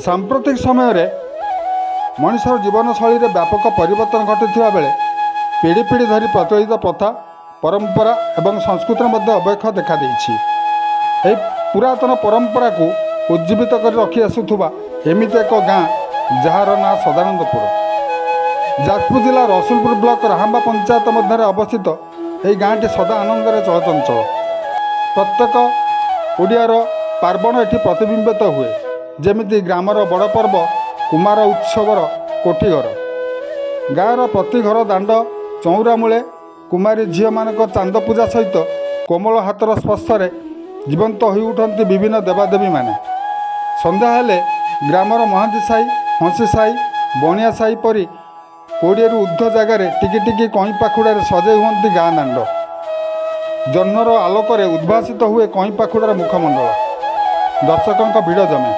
ସାମ୍ପ୍ରତିକ ସମୟରେ ମଣିଷର ଜୀବନଶୈଳୀରେ ବ୍ୟାପକ ପରିବର୍ତ୍ତନ ଘଟିଥିବା ବେଳେ ପିଢ଼ି ପିଢ଼ି ଧରି ପ୍ରଚଳିତ ପ୍ରଥା, ପରମ୍ପରା ଏବଂ ସଂସ୍କୃତିର ମଧ୍ୟ ଅବକ୍ଷୟ ଦେଖାଦେଇଛି। ଏହି ପୁରାତନ ପରମ୍ପରାକୁ ଉଜ୍ଜୀବିତ କରି ରଖି ଆସୁଥିବା ଏମିତି ଏକ ଗାଁ, ଯାହାର ନାଁ ସଦାନନ୍ଦପୁର। ଯାଜପୁର ଜିଲ୍ଲା ରସୁଲପୁର ବ୍ଲକ ରାହାମ୍ବା ପଞ୍ଚାୟତ ମଧ୍ୟରେ ଅବସ୍ଥିତ ଏହି ଗାଁଟି ସଦା ଆନନ୍ଦରେ ଚଳଚଞ୍ଚଳ। ପ୍ରତ୍ୟେକ ଓଡ଼ିଆର ପାର୍ବଣ ଏଠି ପ୍ରତିବିମ୍ବିତ ହୁଏ, ଯେମିତି ଗ୍ରାମର ବଡ଼ ପର୍ବ କୁମାର ଉତ୍ସବର କୋଠିଘର। ଗାଁର ପ୍ରତି ଘର, ଦାଣ୍ଡ, ଚଉରା ମୂଳେ କୁମାରୀ ଝିଅମାନଙ୍କ ଚାନ୍ଦ ପୂଜା ସହିତ କୋମଳ ହାତର ସ୍ପର୍ଶରେ ଜୀବନ୍ତ ହୋଇଉଠନ୍ତି ବିଭିନ୍ନ ଦେବାଦେବୀମାନେ। ସନ୍ଧ୍ୟା ହେଲେ ଗ୍ରାମର ମହାନ୍ତି ସାହି, ହଂସି ସାହି, ବଣିଆ ସାହି ପରି 20ରୁ ଉର୍ଦ୍ଧ୍ୱ ଜାଗାରେ ଟିକି ଟିକି କଇଁ ପାଖୁଡ଼ାରେ ସଜେଇ ହୁଅନ୍ତି ଗାଁ ଦାଣ୍ଡ। ଜହ୍ନର ଆଲୋକରେ ଉଦ୍ଭାସିତ ହୁଏ କଇଁ ପାଖୁଡ଼ାର ମୁଖମଣ୍ଡଳ। ଦର୍ଶକଙ୍କ ଭିଡ଼ ଜମେ।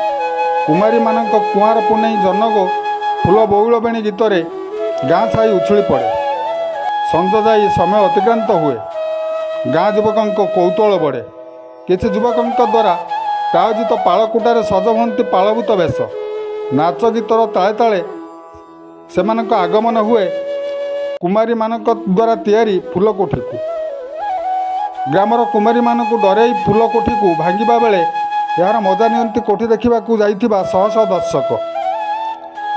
କୁମାରୀମାନଙ୍କ କୁଆଁର ପୁନେଇ ଜହ୍ନଗୋ, ଫୁଲ ବଉଳ ବେଣୀ ଗୀତରେ ଗାଁ ସାହି ଉଛୁଳି ପଡ଼େ। ସଞ୍ଜ ଯାଇ ସମୟ ଅତିକ୍ରାନ୍ତ ହୁଏ। ଗାଁ ଯୁବକଙ୍କ କୌତୂହଳ ବଢ଼େ। କିଛି ଯୁବକଙ୍କ ଦ୍ୱାରା ପ୍ରାୟୋଜିତ ପାଳକୁଟାରେ ସଜ ହୁଅନ୍ତି ପାଳଭୂତ ବେଶ। ନାଚ ଗୀତର ତାଳେ ତାଳେ ସେମାନଙ୍କ ଆଗମନ ହୁଏ କୁମାରୀମାନଙ୍କ ଦ୍ୱାରା ତିଆରି ଫୁଲ କୋଠିକୁ। ଗ୍ରାମର କୁମାରୀମାନଙ୍କୁ ଡରେଇ ଫୁଲ କୋଠିକୁ ଭାଙ୍ଗିବା ବେଳେ ଏହାର ମଜା ନିଅନ୍ତି କୋଠି ଦେଖିବାକୁ ଯାଇଥିବା ଶହ ଶହ ଦର୍ଶକ।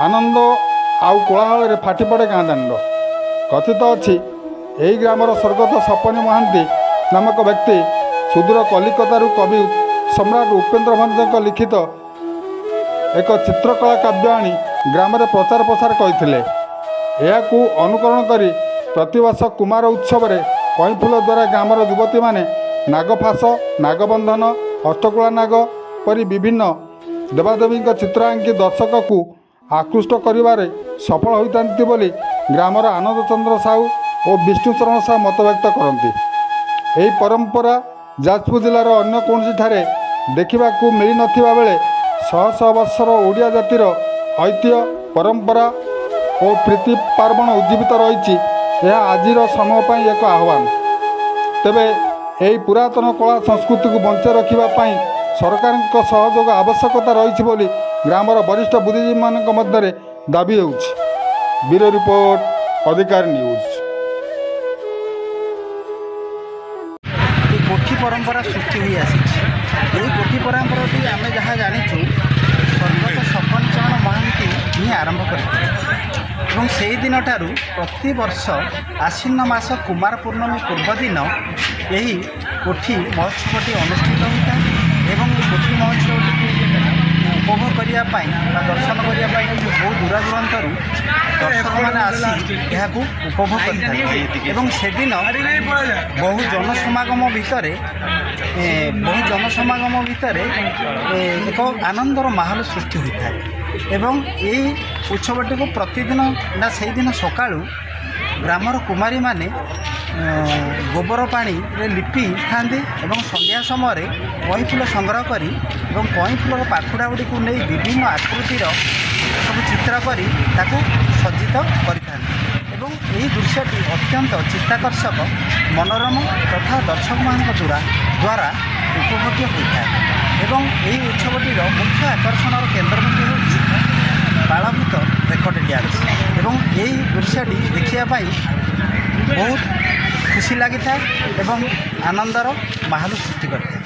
ଆନନ୍ଦ ଆଉ କୋଳାହଳରେ ଫାଟିପଡ଼େ ଗାଁ ଦାଣ୍ଡ। କଥିତ ଅଛି, ଏହି ଗ୍ରାମର ସ୍ୱର୍ଗତ ସପନୀ ମହାନ୍ତି ନାମକ ବ୍ୟକ୍ତି ସୁଦୂର କଲିକତାରୁ କବି ସମ୍ରାଟ ଉପେନ୍ଦ୍ର ଭଞ୍ଜଙ୍କ ଲିଖିତ ଏକ ଚିତ୍ରକଳା କାବ୍ୟ ଆଣି ଗ୍ରାମରେ ପ୍ରଚାର ପ୍ରସାର କରିଥିଲେ। ଏହାକୁ ଅନୁକରଣ କରି ପ୍ରତିବର୍ଷ କୁମାର ଉତ୍ସବରେ କଇଁଫୁଲ ଦ୍ୱାରା ଗ୍ରାମର ଯୁବତୀମାନେ ନାଗଫାସ, ନାଗବନ୍ଧନ, ଅଷ୍ଟକୁଳା ନାଗ ପରି ବିଭିନ୍ନ ଦେବାଦେବୀଙ୍କ ଚିତ୍ର ଆଙ୍କି ଦର୍ଶକକୁ ଆକୃଷ୍ଟ କରିବାରେ ସଫଳ ହୋଇଥାନ୍ତି ବୋଲି ଗ୍ରାମର ଆନନ୍ଦ ଚନ୍ଦ୍ର ସାହୁ ଓ ବିଷ୍ଣୁଚରଣ ସାହୁ ମତବ୍ୟକ୍ତ କରନ୍ତି। ଏହି ପରମ୍ପରା ଯାଜପୁର ଜିଲ୍ଲାର ଅନ୍ୟ କୌଣସିଠାରେ ଦେଖିବାକୁ ମିଳିନଥିବା ବେଳେ ଶହ ଶହ ବର୍ଷର ଓଡ଼ିଆ ଜାତିର ଐତିହ୍ୟ, ପରମ୍ପରା ଓ ପ୍ରୀତି ପାର୍ବଣ ଉଜ୍ଜୀବିତ ରହିଛି। ଏହା ଆଜିର ସମୟ ପାଇଁ ଏକ ଆହ୍ୱାନ। ତେବେ ଏହି ପୁରାତନ କଳା ସଂସ୍କୃତିକୁ ବଞ୍ଚାଇ ରଖିବା ପାଇଁ ସରକାରଙ୍କ ସହଯୋଗ ଆବଶ୍ୟକତା ରହିଛି ବୋଲି ଗ୍ରାମର ବରିଷ୍ଠ ବୁଦ୍ଧିଜୀବୀମାନଙ୍କ ମଧ୍ୟରେ ଦାବି ହେଉଛି। ବ୍ୟୁରୋ ରିପୋର୍ଟ, ଅଧିକାର ନ୍ୟୁଜ୍। ଏହି କୋଠି ପରମ୍ପରା ସୃଷ୍ଟି ହୋଇ ଆସିଛି। ଏହି କୋଠି ପରମ୍ପରାଟି ଆମେ ଯାହା ଜାଣିଛୁ, ସ୍ୱର୍ଗତ ସପନ ଚରଣ ମହାନ୍ତି ହିଁ ଆରମ୍ଭ କରିଥିଲେ ଏବଂ ସେହି ଦିନଠାରୁ ପ୍ରତିବର୍ଷ ଆଶ୍ୱିନ ମାସ କୁମାର ପୂର୍ଣ୍ଣମୀ ପୂର୍ବ ଦିନ ଏହି କୋଠି ମହୋତ୍ସବଟି ଅନୁଷ୍ଠିତ ହୋଇଥାଏ ଏବଂ ଏହି କୋଠି ମହୋତ୍ସବଟିକୁ ଉପଭୋଗ କରିବା ପାଇଁ ବା ଦର୍ଶନ କରିବା ପାଇଁ ବହୁ ଦୂର ଦୂରାନ୍ତରୁ ଦର୍ଶକମାନେ ଆସି ଏହାକୁ ଉପଭୋଗ କରିଥାନ୍ତି ଏବଂ ସେଦିନ ବହୁ ଜନସମାଗମ ଭିତରେ ଏକ ଆନନ୍ଦର ମାହୋଲ ସୃଷ୍ଟି ହୋଇଥାଏ। ଏବଂ ଏହି ଉତ୍ସବଟିକୁ ପ୍ରତିଦିନ ନା ସେଇଦିନ ସକାଳୁ ଗ୍ରାମର କୁମାରୀମାନେ ଗୋବର ପାଣିରେ ଲିପି ଥାନ୍ତି ଏବଂ ସନ୍ଧ୍ୟା ସମୟରେ କଇଁଫୁଲ ସଂଗ୍ରହ କରି ଏବଂ କଇଁଫୁଲର ପାଖୁଡ଼ା ଗୁଡ଼ିକୁ ନେଇ ବିଭିନ୍ନ ଆକୃତିର ସବୁ ଚିତ୍ର କରି ତାକୁ ସଜ୍ଜିତ କରିଥାନ୍ତି ଏବଂ ଏହି ଦୃଶ୍ୟଟି ଅତ୍ୟନ୍ତ ଚିତ୍ତାକର୍ଷକ, ମନୋରମ ତଥା ଦର୍ଶକମାନଙ୍କ ଦ୍ୱାରା ଉପଭୋଗ୍ୟ ହୋଇଥାଏ। ଏବଂ ଏହି ଉତ୍ସବଟିର ମୁଖ୍ୟ ଆକର୍ଷଣର କେନ୍ଦ୍ରବିନ୍ଦୁ ହେଉଛି ପାଳଭୂତ ରେକର୍ଡ଼ ଡ୍ୟାନ୍ସ ଏବଂ ଏହି ଦୃଶ୍ୟଟି ଦେଖିବା ପାଇଁ ବହୁତ ଖୁସି ଲାଗିଥାଏ ଏବଂ ଆନନ୍ଦର ମାହୋଲ ସୃଷ୍ଟି କରିଥାଏ।